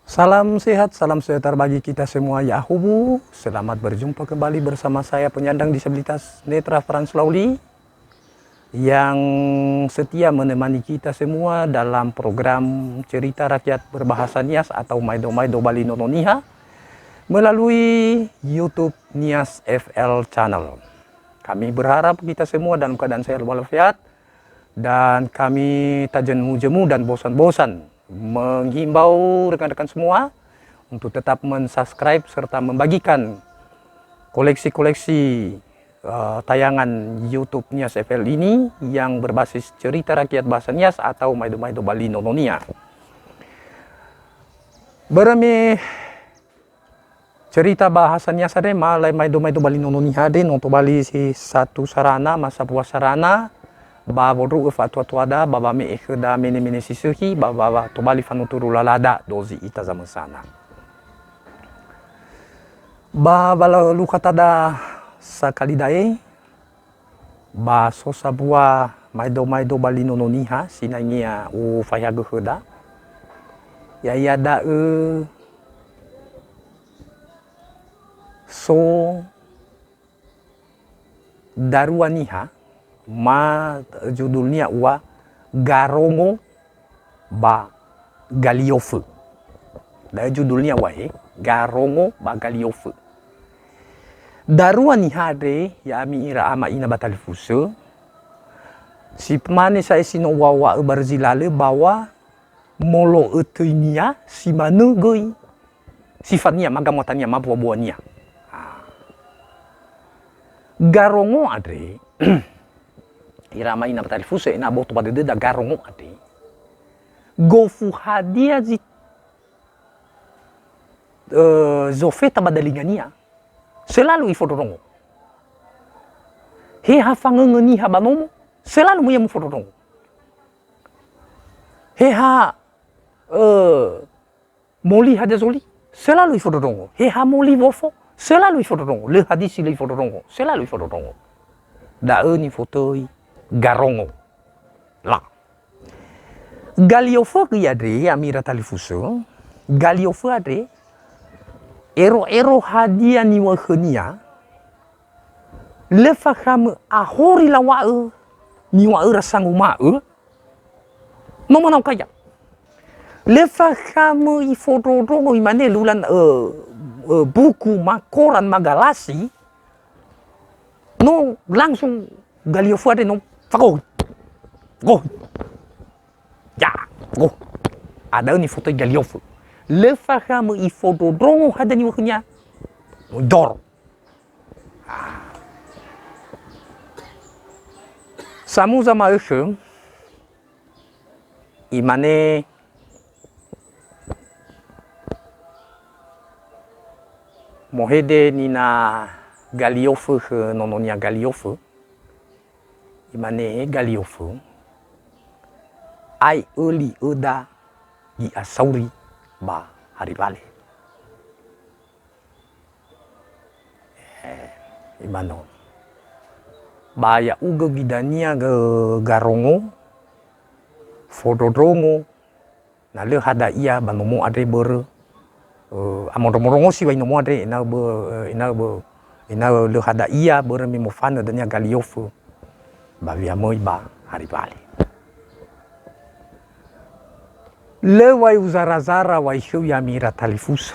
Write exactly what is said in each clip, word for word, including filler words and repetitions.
Salam sehat, salam sejahtera bagi kita semua, ya ahubu. Selamat berjumpa kembali bersama saya, penyandang disabilitas netra Frans Lauli, yang setia menemani kita semua dalam program cerita rakyat berbahasa Nias atau Maedo-maedo Bali Nono Niha melalui YouTube Nias F L Channel. Kami berharap kita semua dalam keadaan sehat walafiat, dan kami tak jemu-jemu dan bosan-bosan menghimbau rekan-rekan semua untuk tetap mensubscribe serta membagikan koleksi-koleksi, eh, tayangan YouTube Nias F L ini yang berbasis cerita rakyat bahasa Nias atau Maedo-maedo Bali Nono Niha. Börö me cerita bahasa Nias andre, ma lae maedo-maedo Bali Nono Niha andre, no tobali si satu sarana, ma sapua sarana, ba wondru'ö fa'atua-tuada, ba wame'e khöda mene-mene si sökhi, ba, ba, ba tobali fanuturu lalada, dozi ita zamösana. Ba walalukatada sakali da'e, ba so sambua maedo-maedo Bali Nono Niha, sinangea ufaehagö khöda. Ya'ia da'ö so darua niha, ma judulnia ua Garongo ba Galiofö. Da'ö judulnia ua he, Garongo ba Galiofö. Darua niha andre, ya'ami ira ama ina ba talifusö, si mane sa'ae si no uŵa'ö barö zi lalö, ba ua molo'ö töinia, si manö göi sifania, ma gamuatania, ma buabuania. Ah. Garongo andre, ira ama ina ba talifusö, ena'ö aboto ba dödöda Garongo andre. Gofu hadia zi, eh, zofeta ba dalingania, selalu ifondrondrongo. He ha fangöngö niha ba nomo, selalu möi ia mufondrondrongo. He ha, eh, moli hadia zoli, selalu ifondrondrongo. He ha moli wofo, selalu ifondrondrongo. Lö hadia si lö ifondrondrongo, selalu ifondrondrongo. Da'ö nifotöi Garongo. La. Galiofö göi andre, ya'ami ira talifusö, Galiofö andre, ero-ero hadia niŵa'ö khönia, lö fakhamö ahori lawa'ö niŵa'öra sanguma'ö, no manao kaya. Lö fakhamö ifondrondrongo, imane lö ulan, ö, ö, buku ma koran ma galasi, no langsung Galiofö andre no fagohi. Fagohi. Ya, fagohi. Da'ö nifotöi Galiofö. Lö fakhamö ifondrondrongo hadia niŵa'ö khönia, no idoro. Samuza ma'ökhö, imane, mohede nina Galiofö khö nononia Galiofö, imane, "He Galiofö, ae'ö li'öda gi'a sauri ba Hariwale." Eh, imane. Ba ya'ugö göi dania gö-, Garongo, fondrondrongo, na lö hadia ia ba nomo andre börö, eh, amondromondrongosi wai nomo andre ena'ö bö-, eh, ena'ö bö-, ena'ö lö hadia ia börö me mofanö dania Galiofö ba we'amöi ba Hariwale. Lö wai uzarazara wai khöu ya'ami ira talifusö.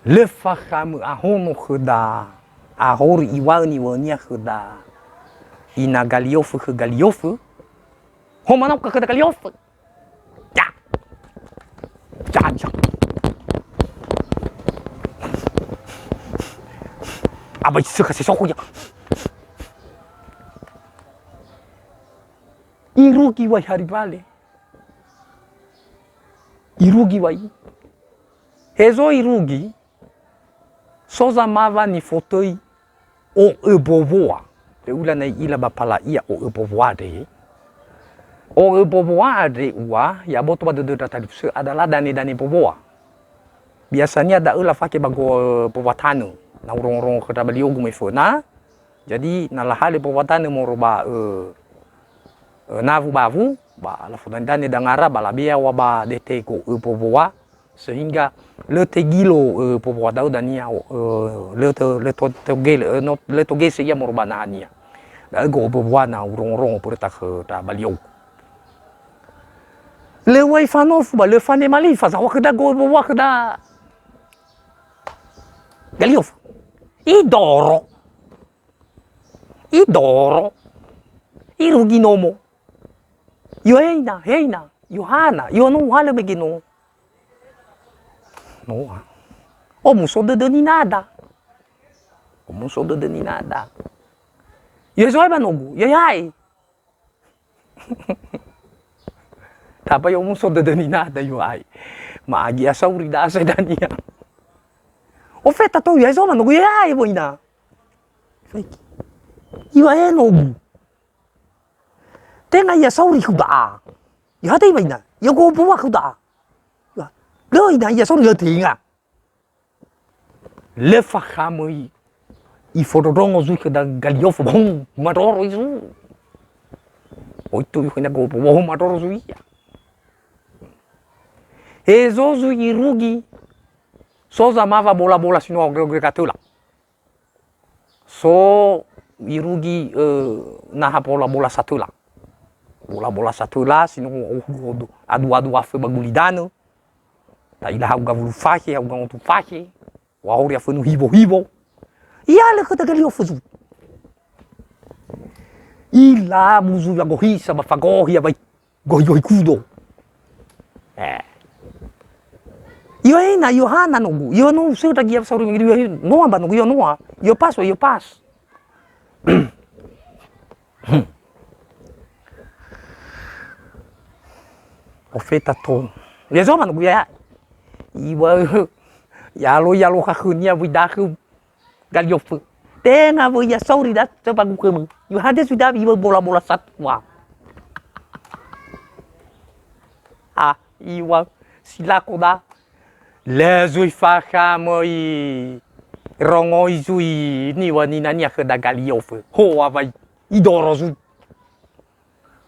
Lö fakhamö ahono khöda, ahori iŵa'ö niŵa'önia khöda, ina Galiofö khö Galiofö. Ho manao khöda Galiofö. Ya. Ya, ya. Aba isökha sesoko ya. Irugi wai Hariwale. Irugi wai. Hezo irugi, so zamawa nifotöi o'ö bowoa. Lö ula na i'ila ba pala ia o'ö bowoa andre. O'ö bowoa andre ua, ya'aboto ba dödö ndra talifusö adalah dane-dane bowoa. Biasania da'ö lafake ba go-, bowoa tanö. Na urongo-rongo khö ndra baliogu möi föna. Jadi, na lahalö bowoa tanö moroi ba, ö, ö, nawu bawu, Ba lafondani dane dangara, ba labea wa ba dete go ö bowoa, sehingga lö tegilo ö bowoa da'ö dania, ö, lö tö-, lö to-, togele, ö, no, lö togese ia moroi ba nahania. Da'ö go ö bowoa na urongorongo böröta khö ndra baliou. Lö u'ai fanofu ba lö fanema li fazaŵa khöda go ö bowoa khöda galiofö. Idoro. Idoro. Irugi nomo. Yo heina, heina, Yohana, yo no uhalö mege no. Noa. Omuso dödö ninada. Omuso dödö ninada. Yo Zoe ba nogu, yo yae. Tapa yo muso dödö ninada yo ai. Ma'agi asauri da'a sedania. Ofeta tou ya zoma nogu ya ai boina. Iwa enogu. Tenga ya sauri huda'a. Ya hati baina. Ya go buwa huda'a. Ya. Lo ina ya sauri ya tenga. Lö fakhamö i-, ifondrondrongo zui khö ndra galiofö, bohu, madoro i zui. Oi tu yu khöna gobo, bohu madoro zui ia. Hezo zui irugi, so zamawa bola-bola si no gre-, gre gatöla. So irugi, ö, naha bola-bola satöla. Bola-bola satöla si no ohu adu-, adu-adu afö ba gulidanö. Ta'ila ha'uga wulu fakhe, ha'uga ngotu fakhe, wa'auri afönu hiwo-hiwo. Ihalö khöda galiofö zu. Ila muzu wagohisa ba fagohi ya bai gohi-gohi kudo. Eh. Iyo ena, iyo hana nogu, iyo no usöndra gia sauri migi, iyo noa ba nogu, iyo noa, iyo pas, iyo pas. Ofeta to. Ya zoma nogu ya. Iwa, yalo, yalo khönia wöi dakhö galiofö. Tenga wöi ya sauri da, coba gukhömö. Iwa hade sudah iwa bola-bola satua. Ah, iwa silako da. Lö zui fakhamö i rongoi zui niŵa ninania khö ndra galiofö. Hoa wai idoro zui.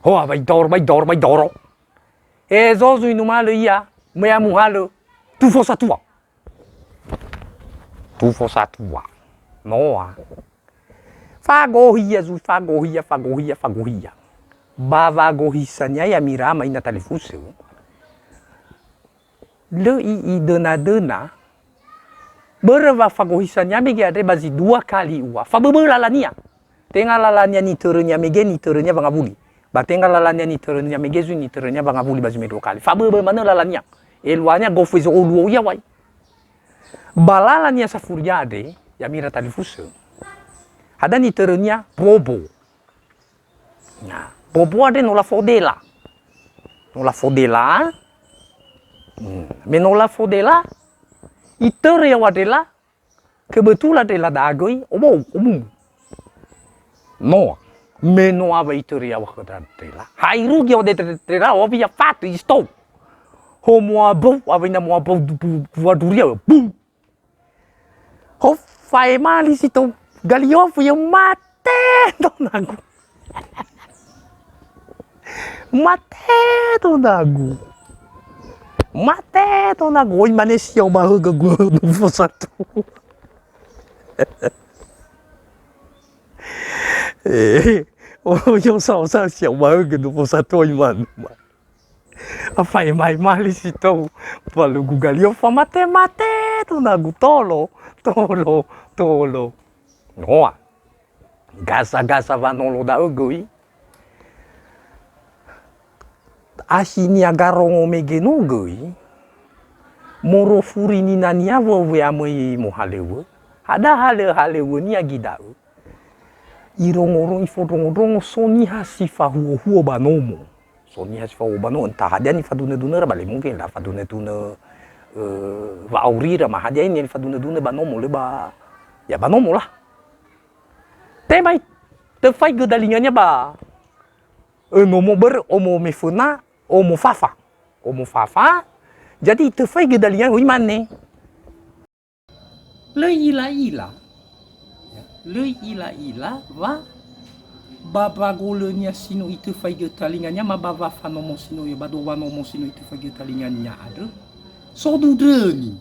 Hoa wai doro, wai doro, wai doro. Hezo zui numalö ia, möi amuhalö, tufo satua. Tufo satua. Noa. Fagohia zui, fagohia, fagohia, fagohia. Ba wagohisania ya'ami ndra ama ina talifusö. Lö i-, idöna-döna, börö wa fagohisania mege andre ba zi dua kali ua, faböbö lalania. Tenga lalania nitörönia mege, nitörönia wangawuli. Ba tenga lalania nitörönia mege zui, nitörönia wangawuli ba zi me dua kali. Faböbö manö lalania. Eluahania gofu zo'oluo ia wai. Ba lalania safuria andre, ya'ami ndra talifusö. Hadia nitörönia? Bobo. Na, bobo andre no lafodela. No lafodela. Hmm. Me no lafodela, itörö yaŵa ndrela, kebetulan ndrela da'a göi, omo, omu. Noa. Me no aŵa itörö yaŵa khö ndra ndrela. Ha irugi yaŵa ndre-, ndrela, owi ya fatu, istou. Ho moa bou, aŵa ina moa bou, du-, bu-, bua duria, bum. Ho faemali si tou galiofö ia mate tonagu. Mate tonagu. Mate tonagu. Oi mane siao mahögö gu nufo satua. Eh, oi osa-osa siao mahögö nufo satua oi manu. Afaemai mali si tou, ba lugu galiofö mate-mate tonagu tolo, tolo, tolo. Noa. Gasa-gasa wanolo da'ö göi. Ahinia garongo mege no göi. Moro furi ninania wöwöa möi mohalöŵö. Hadia halö-, halöŵönia gi da'ö. Irongorong, ifondrongondrongo so niha si fahuo-huo ba nomo. So niha si fahuo ba nomo, entah hadia nifadunö-dunöra ba le mungkin, la fadunö-dunö, eh, wa'aurira, ma hadia nifadunö-dunö ba nomo, lö ba, ya ba nomo lah. Tebai, töfaigö dalingania ba, eh, nomo börö, omo meföna, omo fafa. Omo fafa, jadi töfaigö dalinga, oi mane. Lö i'ila-ila, ya, lö i'ila-ila wa Ba, ba golönia si no itöfaigö talingania, ma ba wafanomo si no, ba do wanomo si no itöfaigö talingania andrö, so dundröni.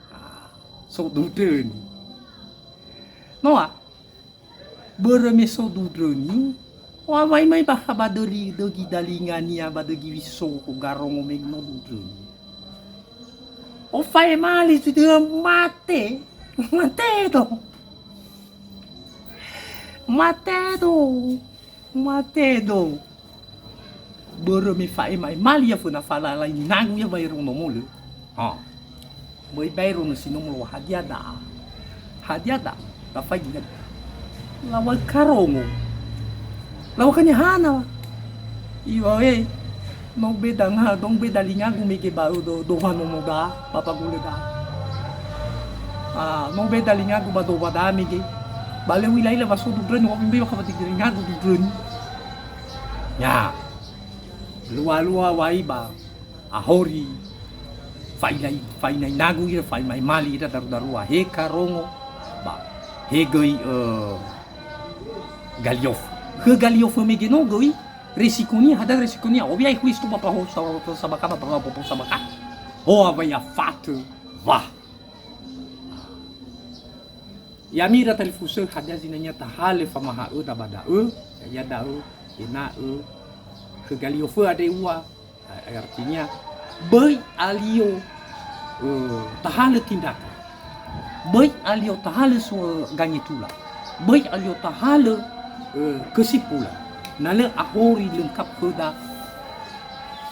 Ah, so dundröni. Noa, börö me so dundröni, oa wai mai bakha ba döli, dögi dalingania, ba dögi wiso garongo me no dundröni. Ofaemali si dödö mate. Mate do. Mate do. Mate do. Börö me fa'ema-emali ia föna falala ini nagu ia baero nomo lö. Ha. Böi baero no si nomo lo hadia da'a. Hadia da'a. Lafaigi hadia. Lawa'ö karongo. Lawa'ö kanya hana. Iwa we. No beda nga, dong beda lingagu mege ba do, do wanomo da, ba pagule da. Ah, no beda lingagu ba do wada mege. Ba lö u'ila-ila wa so dundröni, wa mbe wa kawati lingagu dundröni. Ya. Lua-lua wai ba ahori fa'inai, fa'inainagu ira, fa'ema'emali ira daru-darua. He karongo ba he göi, eh, galiofö. Khö galiofö mege no göi resikonia, hadia resikonia? Obiai huis tu ba paho sa-, sabaka ba paho popo sabaka. Hoa wa ya fatö. Wah. Ya'ami ira talifusö, hadia zinangea tahalö famaha'öda ba da'ö, ya'ia da'ö ena'ö khö galiofö andre ua, a-, artinya, böi alio, eh, tahalö tindakan. Böi alio tahalö su-, gangetula. Böi alio tahalö, eh, kesimpulan. Na lö ahori lengkap khöda,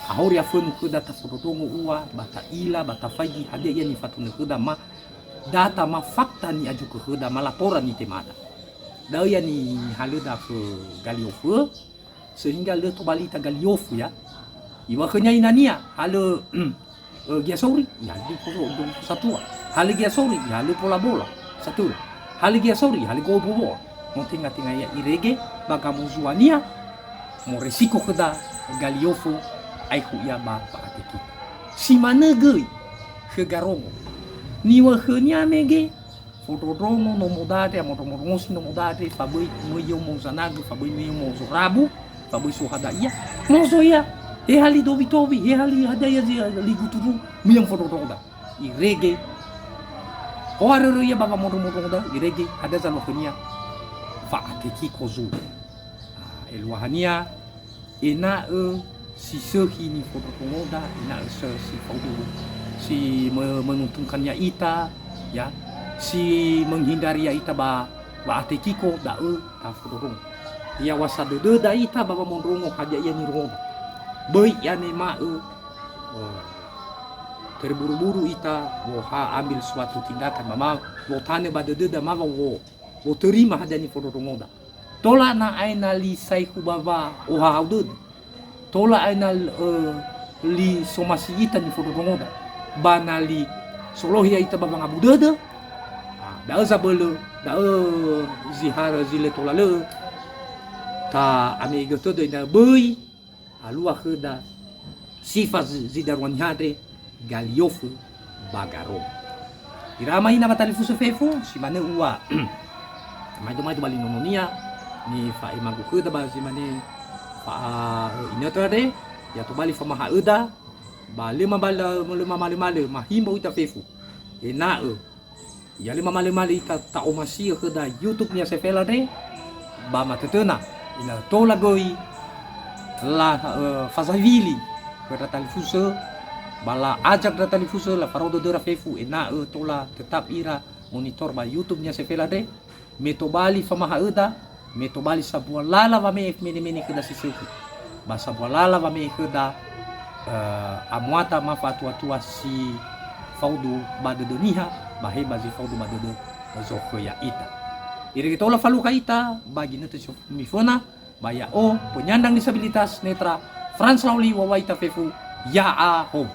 ahori afönu khöda tafondrondrongo ua, ba ta'ila, ba tafaigi hadia ia nifatunö khöda ma data ma fakta ni'ajuku khöda ma laporan nitemada. Da'ö ia nihalöda khö galiofö, sehingga lö tobali ita galiofö ya. Iŵa'ö khönia inania, halö, eh, Giasauri, ihalö Poso-, Posatua. Halö Giasauri, ihalö Polabola, Satura. Halö Giasauri, ihalö Gobowoa. No tenga-tenga ia irege, ba gamozuania, moresiko khöda galiofö, aekhu ia ba, ba atekita. Si manö göi, khö garongo. Niŵa'ö khönia mege, fondrondrongo nomo da'e, amondrongondrongosi nomo da'e, fa böi möi yomo zanagö, fa böi möi yomo zorabu, fa böi so hadia ia. Mozo ia, he hali dowi-dowi, he hali hadia ia zi-, li guturu, möi yomo fondrondrongoda. Irege. Hoa rörö ia ba wamondrongondrongoda, irege, hadia zalua khönia, fa atekiko zulu. Ah, eluahania, ena'ö si sökhi nifondrondrongoda, ena'ö sö-, si faudu, si me-, menguntungkan ya'ita, ya, si menghindari ya'ita ba, ba atekiko da'ö tafondrondrongo. Ya'aŵasa dödöda ita ba wamondrongo hadia ia nirongoda. Böi i'anema'ö, eh, terburu-buru ita, wo ha ambil suatu tindakan, ma, ma, wo tanö ba dödöda, ma, wo, wo terima hadia nifondrondrongoda. Tola na aena li saekhu ba wa'ohahau dödö. Tola aena, eh, li somasi ita nifondrondrongoda. Ba na li solohi ya'ita ba wangabu dödö, ah, da'ö zabölö, da'ö zi harö zi lö tola lö ta'ame'egö tödö ena'ö böi alua khöda sifa zi-, zi darua niha andre, galiofö ba garongo. Ira ama ina ba talifusö fefu, si manö ua maido-maido ba li nononia, nifa'emagu khöda ba zi mane fa-, inötö andre, ya tobali famaha'öda, ba lö mabala-, lö mamalö-malö, mahimbau ita fefu. Ena'ö Ya lö mamalö-malö ita ta'omasi'ö khöda YouTube-nia Sefela andre, ba matötöna, ina tola göi la, eh, fazawili khö ndra talifusö, ba la'ajak ndra talifusö, lafarao dödöra fefu, ena'ö tola tetap ira monitor ba YouTube-nia Sefela andre, me tobali famaha'öda, me tobali sambua lala wame'e mene-mene khöda si sökhi. Ba sambua lala wame'e khöda, eh, amuata ma fa'atua-tua si faudu ba dödö niha, ba he ba zi faudu ba dödö zokhö ya'ita. Irege tola falukha ita, ba ginötö si miföna, ba ya'o, penyandang disabilitas netra, Frans Lauli, wawai ita fefu, ya'ahowu.